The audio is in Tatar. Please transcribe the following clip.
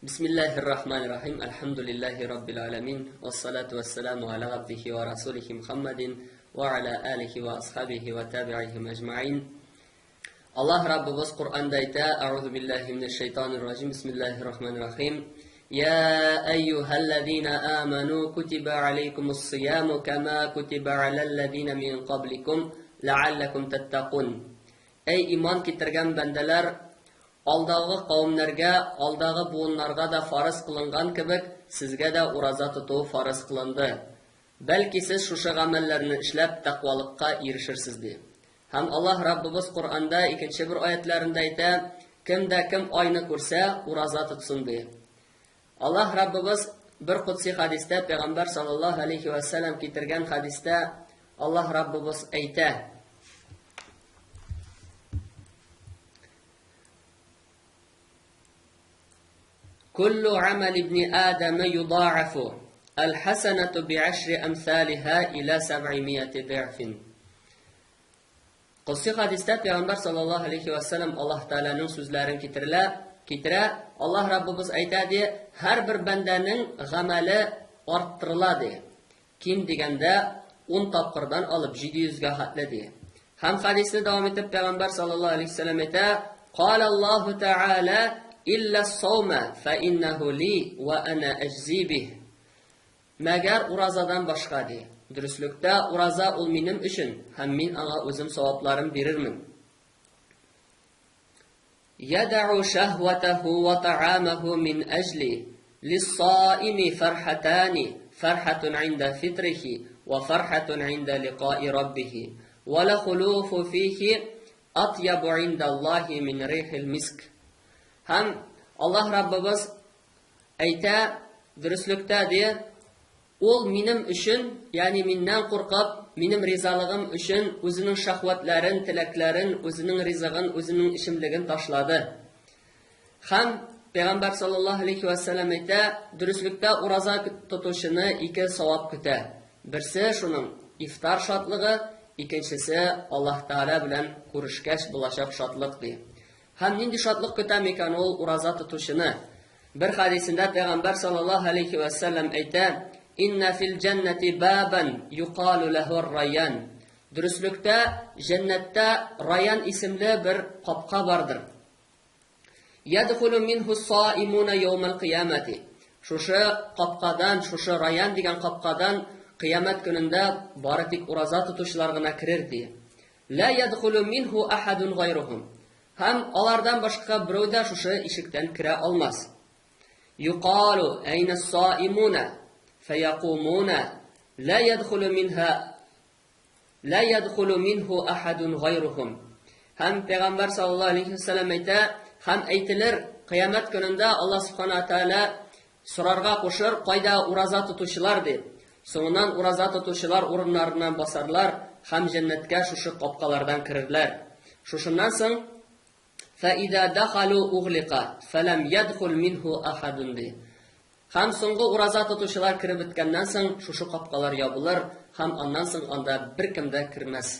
Бисмиллаһир рахманир рахим. Әлхәмдүлиллаһи раббил аламин. Вассалату вассаламу аля абдихи ва расулихи Мухаммадин ва аля алихи ва асхабихи ва табиихим әҗмаин. Аллаһ Раббыбыз Коръәндә әйтә: Әгъузу биллаһи минәш шайтанир раҗим. Бисмиллаһир рахманир рахим. Я әйюһәлләзина аману кутиба алейкумус сияму кама кутиба аләлләзина мин кабликум ләалләкум таттакун. Әй иман китергән бәндәләр, алдагы кавемнәргә, алдагы буыннарга да фарыз кылынган кебек, сезгә дә ураза тоту фарыз кылынды. Бәлки сез шушы гамәлләрне эшләп тәкъвалыкка ирешерсез, ди. Һәм Аллаһ Раббыбыз Коръәндә икенче бер аятьләрендә әйтә, Кем дә кем айны күрсә, ураза тотсын, ди. Аллаһ Раббыбыз бер кудси хәдистә, пәйгамбәр саллаллаһу алейхи вә сәлләм китергән хәдистә Аллаһ Раббыбыз әйтә: Куллу амал ибни Адама юдаафу, аль-хасанату би'ашри амсалиха иля саб'имияти ди'фин. Кодси хәдистә Пәйгамбәр саллаллаһу алейхи ва саллям Аллаһ Тәгаләнең сүзләрен китерелә, китерә. Аллаһ Раббыбыз әйтә ди, һәрбер бәндәнең гамәле арттырыла ди. Ким дигәндә 10 тапкырдан алып 700 гә хәтле ди. Һәм хәдисне дәвам итеп Пәйгамбәр саллаллаһу алейхи ва саллям әйтә, Кала Аллаһу Тәгалә илля саума фа иннаху ли ва ана аҗзи бих. Мәгәр уразадан башка, ди. Дөреслектә, ураза ул минем өчен, һәм мин аңа үзем савапларын бирермен. Ядау шәһвәтәһу ва таамаһу мин әҗли, лиссаими фәрхәтани, фәрхәтун инда фитрихи, ва фәрхәтун инда ликаи раббихи, ва лахулуфу фихи атьябу инда Аллаһи мин рихил миск. Һәм Аллаһ Раббыбыз Әйтә, Дөреслектә, ди, ул минем өчен, ягъни миннән куркып, минем ризалыгым өчен үзенең шәһвәтләрен, теләкләрен, үзенең ризыгын, үзенең эчемлеген ташлады. Һәм Пәйгамбәр саллаллаһу алейхи вә сәлләм әйтә, дөреслектә ураза тотучыны ике савап көтә. Берсе шуның ифтар шатлыгы, икенчесе Аллаһ Тәгалә белән күрешкәч булачак шатлык, ди. Һәм нинди шатлык көтә микән ул ураза тотучыны? Бер хәдисендә Пәйгамбәр саллаллаһу алейхи вә сәлләм әйтә, Инна фил җәннәти бабан юкалу ләһу ар-Райян. Дөреслектә, җәннәттә Райян исемле бер капка бардыр. Ядхулу минһу саимуна яумал кыямати. Шушы капкадан, шушы Райян дигән капкадан кыямәт көнендә бары тик ураза тотучылар гына керер, ди. Лә ядхулу минһу ахадун гайрухум. Һәм алардан башка берәү дә шушы ишектән керә алмас. Юкалу әйнә саимуна фәякумуна лә ядхулу минһа лә ядхулу минһу ахадун гайрухум. Һәм Пәйгамбәр саллаллаһу алейхи вәсәлләм әйтә, һәм әйтелер, кыямәт көнендә Аллаһ субхана ва тааля Сорарга кушыр, кайда ураза тотучылар, дип. Соңыннан ураза тотучылар урыннарыннан басарлар һәм җәннәткә шушы капкалардан керерләр. Шушыннан соң, Фәиза дахалу углика, фәләм ядхул минһу ахадун, ди. Һәм соңгы ураза тотучылар кереп беткәннән соң, шушы капкалар ябылыр һәм аннан соң анда беркем дә кермәс.